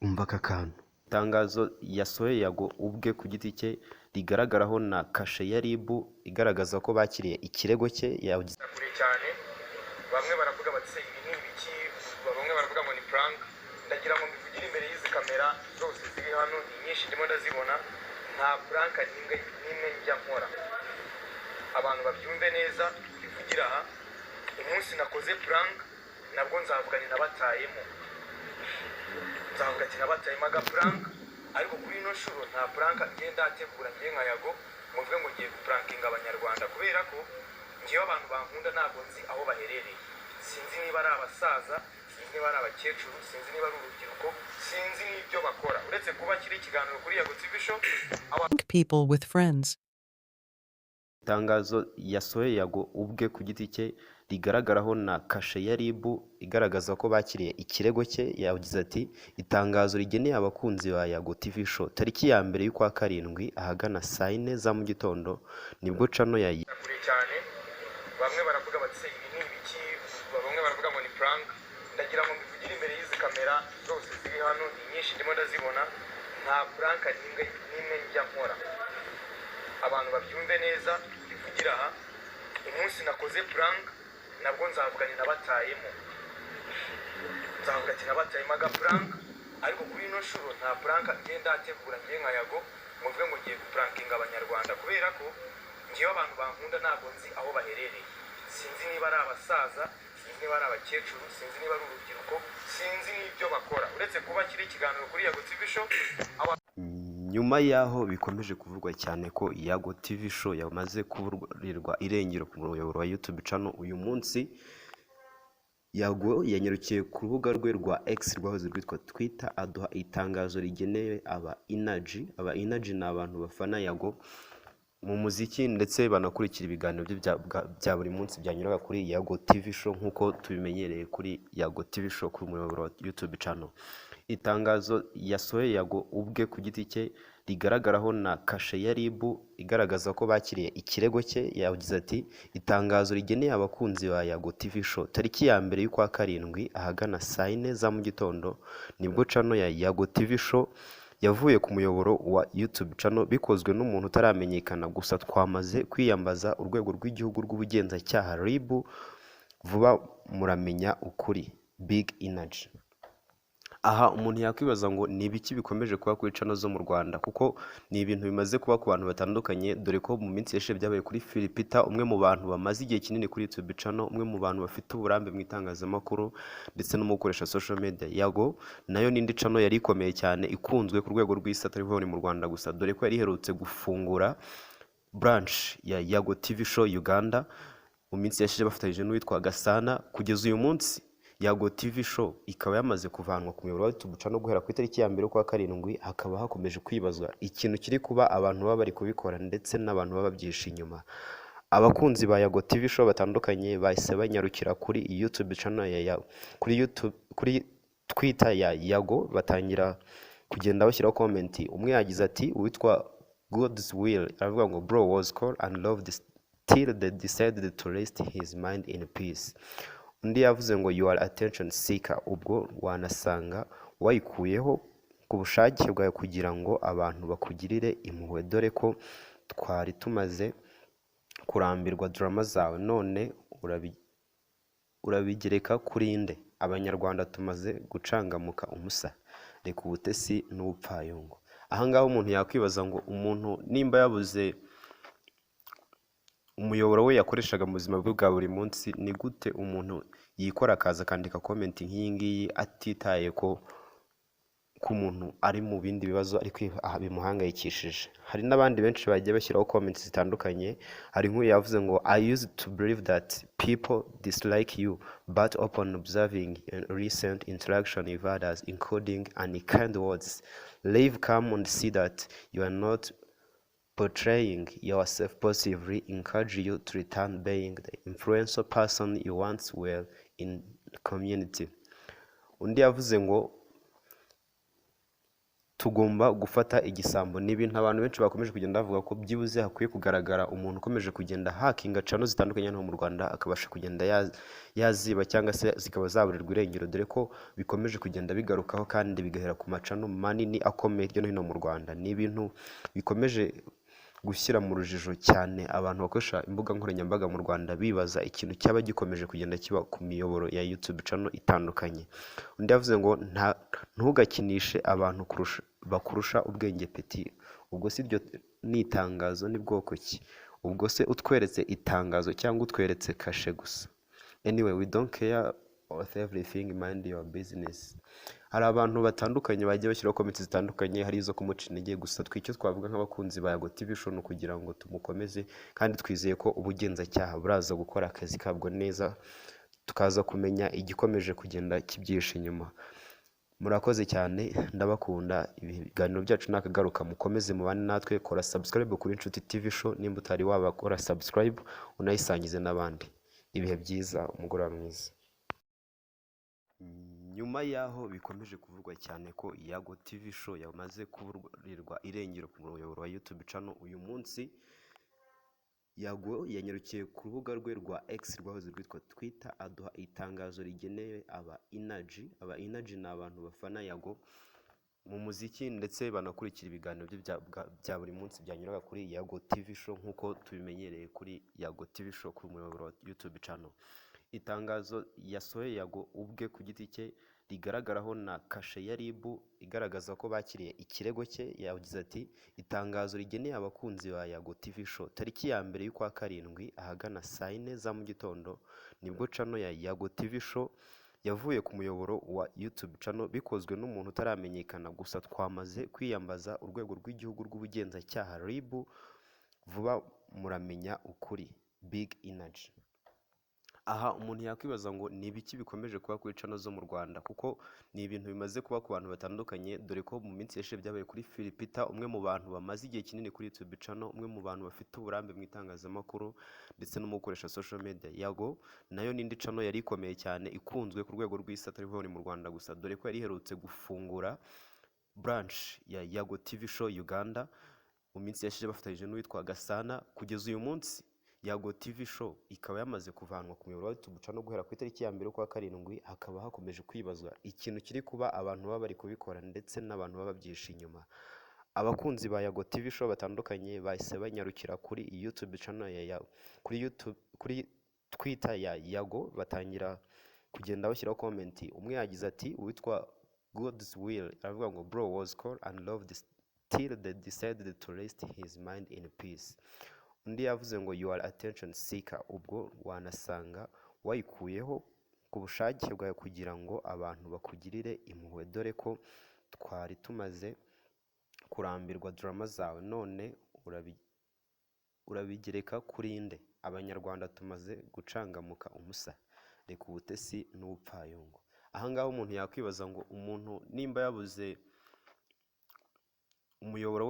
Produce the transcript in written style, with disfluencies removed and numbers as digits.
Umva aka kantu. Itangazo yasohoye Yago ubwe ku giti cye rigaragaraho na kashe ya RIB igaragaza ko bakiriye ikirego cye yagize Kure cyane. Bamwe baravuga bati: "Se ibi ni ibiki?" Bamwe baravuga ngo ni prank. Ndagira ngo mbivugire imbere y'izi kamera zose ziri hano, ni nyinshi ndimo ndazibona. Nta prank n'imwe n'imwe njya nkora. Abantu babyumve neza, mbivugire aha. Umunsi nakoze prank nabwo nzavuga ni nabatayemo, nzavuga ati nabatayemo aga prank. Ariko kuri ino nshuro nta prank ngiye ndategura ngiye nka Yago ngo mvuge ngo ngiye guprankinga Abanyarwanda, kubera ko ngewe abantu bankunda ntabwo nzi aho baherereye. Sinzi niba ari abasaza, sinzi niba ari abakecuru, sinzi niba ari urubyiruko, sinzi n'ibyo bakora, uretse kuba kiri ikiganiro kuri Yago TV Show aho People with friends. Itangazo yasohoye Yago ubwe ku giti cye rigaragaraho na kashe ya RIB igaragaza ko bakiriye ikirego cye. Yagize ati: "Itangazo rigeneye abakunzi ba Yago TV Show. Tariki ya 1 y'ukwa karindwi ahagana saa 4 za mu gitondo nibwo channel ya Kure cyane. Bamwe baravuga bati: "Se ibi ni ibiki?" Bamwe baravuga ngo ni prank. Ndagira ngo mbivugire imbere y'izi kamera zose ziri hano, ni nyinshi ndimo ndazibona. Nta prank n'imwe n'imwe njya nkora. Abantu babyumve neza, mbivugire aha. Umunsi nakoze prank nabwo nzavuga ni nabatayemo, nzavuga ati nabatayemo aga prank. Ariko kuri ino nshuro nta prank ngiye ndategura ngiye nka Yago ngo mvuge ngo ngiye guprankinga Abanyarwanda, kubera ko ngewe abantu bankunda ntabwo nzi aho baherereye. Sinzi niba ari abasaza, sinzi niba ari abakecuru, sinzi niba ari urubyiruko, sinzi n'ibyo bakora, uretse kuba kiri ikiganiro kuri Yago TV Show aho Nyuma y'aho bikomeje kuvugwa cyane ko Yago TV Show yamaze kuburirwa irengero ku muyoboro wa YouTube channel, uyu munsi Yago yanyarukiye ku rubuga rwe rwa X rwahoze rwitwa Twitter, aduha itangazo rigenewe aba Energy. Aba Energy ni abantu bafana Yago mu muziki ndetse banakurikira ibiganiro bye bya buri munsi byanyuraga kuri Yago TV Show, nk'uko tubimenyereye kuri Yago TV Show ku muyoboro wa YouTube channel. Itangazo yasohoye Yago ubwe ku giti cye rigaragaraho na kashe ya RIB igaragaza ko bakiriye ikirego cye. Yagize ati: "Itangazo rigeneye abakunzi ba Yago TV Show. Tariki ya 1 y'ukwa karindwi ahagana saa 4 za mu gitondo nibwo channel ya Yago TV Show yavuye ku muyoboro wa YouTube channel, bikozwe n'umuntu utaramenyekana. Gusa twamaze kwiyambaza Urwego rw'Igihugu rw'Ubugenzacyaha RIB, vuba muramenya ukuri. Big Energy." Aha umuntu yakwibaza ngo ni ibiki bikomeje kuba kuri channel zo mu Rwanda, kuko ni ibintu bimaze kuba ku bantu batandukanye, dore ko mu minsi yashize byabaye kuri Phil Peter, umwe mu bantu bamaze igihe kinini kuri YouTube channel, umwe mu bantu bafite uburambe mu itangazamakuru ndetse no mu gukoresha social media. Yago nayo n'indi channel yari ikomeye cyane, ikunzwe ku rwego rw'isi, atari ni mu Rwanda gusa, dore ko yari iherutse gufungura branch ya Yago TV Show Uganda mu minsi yashize bafatanyije n'uwitwa Gasana. Kugeza uyu munsi Yago TV Show ikaba yamaze kuvanwa ku muyoboro wa YouTube channel guhera ku itariki ya 1 y'ukwa karindwi. Hakaba hakomeje kwibazwa ikintu kiri kuba, abantu baba bari kubikora ndetse n'abantu baba babyihishe inyuma. Abakunzi ba Yago TV Show batandukanye bahise banyarukira kuri YouTube channel ya kuri YouTube, kuri Twitter ya Yago, batangira kugenda bashyiraho comment. Umwe yagize ati, uwitwa God's Will aravuga ngo: "Bro was cool and loved till they decided to rest his mind in peace." Undi yavuze ngo: "You are attention seeker, ubwo wanasanga wayikuyeho ku bushake bwawe kugira ngo abantu bakugirire impuhwe, dore ko twari tumaze kurambirwa drama zawe. None urabigereka kuri nde? Abanyarwanda tumaze gucangamuka umusa, reka ubutesi n'ubupfayongo." Ahangaha umuntu yakwibaza ngo umuntu nimba yabuze umuyoboro we yakoreshaga mu buzima bwe bwa buri munsi, ni gute umuntu yikora akaza akandika comment nk'iyi ngiyi atitaye ko umuntu ari mu bindi bibazo ariko bimuhangayikishije? Hari n'abandi benshi bagiye bashyiraho comments zitandukanye. Hari nk'uyu yavuze ngo: "I used to believe that people dislike you, but upon observing recent interaction with others, including unkind words, leave come and see that you are not portraying yourself positively. Encourage you to return being the influential person you once were in community." Undi yavuze ngo Tugomba gufata igisambo. Ni ibintu abantu benshi bakomeje kugenda bavuga ko byibuze hakwiye kugaragara umuntu ukomeje kugenda hackinga channel zitandukanye hano mu Rwanda, akabasha kugenda yaziba cyangwa se zikaba zaburirwa irengero, dore ko bikomeje kugenda bigarukaho kandi bigahera ku ma channel manini akomeye hirya no hino mu Rwanda. Ni ibintu bikomeje gushyira mu rujijo cyane abantu bakoresha imbuga nkoranyambaga mu Rwanda, bibaza ikintu cyaba gikomeje kugenda kiba ku miyoboro ya YouTube channel itandukanye. Undi yavuze ngo nta ntugakinishe abantu kurusha bakurusha ubwenge petit. Ubwo si iryo ni itangazo ni bwoko ki? Ubwo se utweretse itangazo cyangwa utweretse kashe gusa? Anyway, we don't care of everything, mind your business. Hari abantu batandukanye bagiye bashyiraho comments zitandukanye, hari izo kumuca intege. Gusa twe icyo twavuga nk'abakunzi ba Yago TV Show ni ukugira ngo tumukomeze, kandi twizeye ko ubugenzacyaha buraza gukora akazi kabwo neza, tukaza kumenya igikomeje kugenda kibyihishe inyuma. Murakoze cyane, ndabakunda. Ibiganiro byacu nakagaruka, mukomeze mubane natwe. Kora subscribe kuri Inshuti TV Show nimba utari wabakora subscribe, unayisangize n'abandi. Ibihe byiza, umugoroba mwiza. Nyuma y'aho bikomeje kuvugwa cyane ko Yago TV Show yamaze kuburirwa irengero ku muyoboro wa YouTube channel, uyu munsi Yago yanyarukiye ku rubuga rwe rwa X rwahoze rwitwa Twitter, aduha itangazo rigenewe aba Energy. Aba Energy ni abantu bafana Yago mu muziki ndetse banakurikira ibiganiro bye bya buri munsi byanyuraga kuri Yago TV Show, nk'uko tubimenyereye kuri Yago TV Show ku muyoboro wa YouTube channel. Itangazo yasohoye Yago ubwe ku giti cye rigaragaraho na kashe ya RIB igaragaza ko bakiriye ikirego cye. Yagize ati: "Itangazo rigeneye abakunzi ba Yago TV Show. Tariki ya 1 y'ukwa karindwi ahagana saa 4 za mu gitondo nibwo channel ya Yago TV Show yavuye ku muyoboro wa YouTube channel, bikozwe n'umuntu utaramenyekana. Gusa twamaze kwiyambaza urwego rw'igihugu rw'ubugenzacyaha RIB, vuba muramenya ukuri. Big Energy." Aha umuntu yakwibaza ngo ni ibiki bikomeje kuba kuri channel zo mu Rwanda, kuko ni ibintu bimaze kuba ku bantu batandukanye, dore ko mu minsi yashize byabaye kuri Phil Peter, umwe mu bantu bamaze igihe kinini kuri YouTube channel, umwe mu bantu bafite uburambe mu itangazamakuru ndetse no mu gukoresha social media. Yago nayo n'indi channel yari ikomeye cyane, ikunzwe ku rwego rw'isi, atari ni mu Rwanda gusa, dore ko yari iherutse gufungura branch ya Yago TV Show Uganda mu minsi yashize bafatanyije n'uwitwa Gasana. Kugeza uyu munsi Yago TV Show ikaba yamaze kuvanwa ku muyoboro wa YouTube channel guhera ku itariki ya 1 y'ukwa karindwi. Hakaba hakomeje kwibazwa ikintu kiri kuba, abantu baba bari kubikora ndetse n'abantu baba babyihishe inyuma. Abakunzi ba Yago TV Show batandukanye bahise banyarukira kuri YouTube channel ya kuri YouTube, kuri Twitter ya Yago, batangira kugenda bashyiraho comment. Umwe yagize ati, uwitwa God's Will aravuga ngo: "Bro was cool and loved till they decided to rest his mind in peace." Undi yavuze ngo: "You are attention seeker, ubwo wanasanga wayikuyeho ku bushake bwawe kugira ngo abantu bakugirire impuhwe, dore ko twari tumaze kurambirwa drama zawe, none urabigereka kuri nde? Abanyarwanda tumaze gucangamuka umusa, reka ubutesi n'ubupfayongo." Ahangaha umuntu yakwibaza ngo umuntu nimba yabuze umuyoboro we.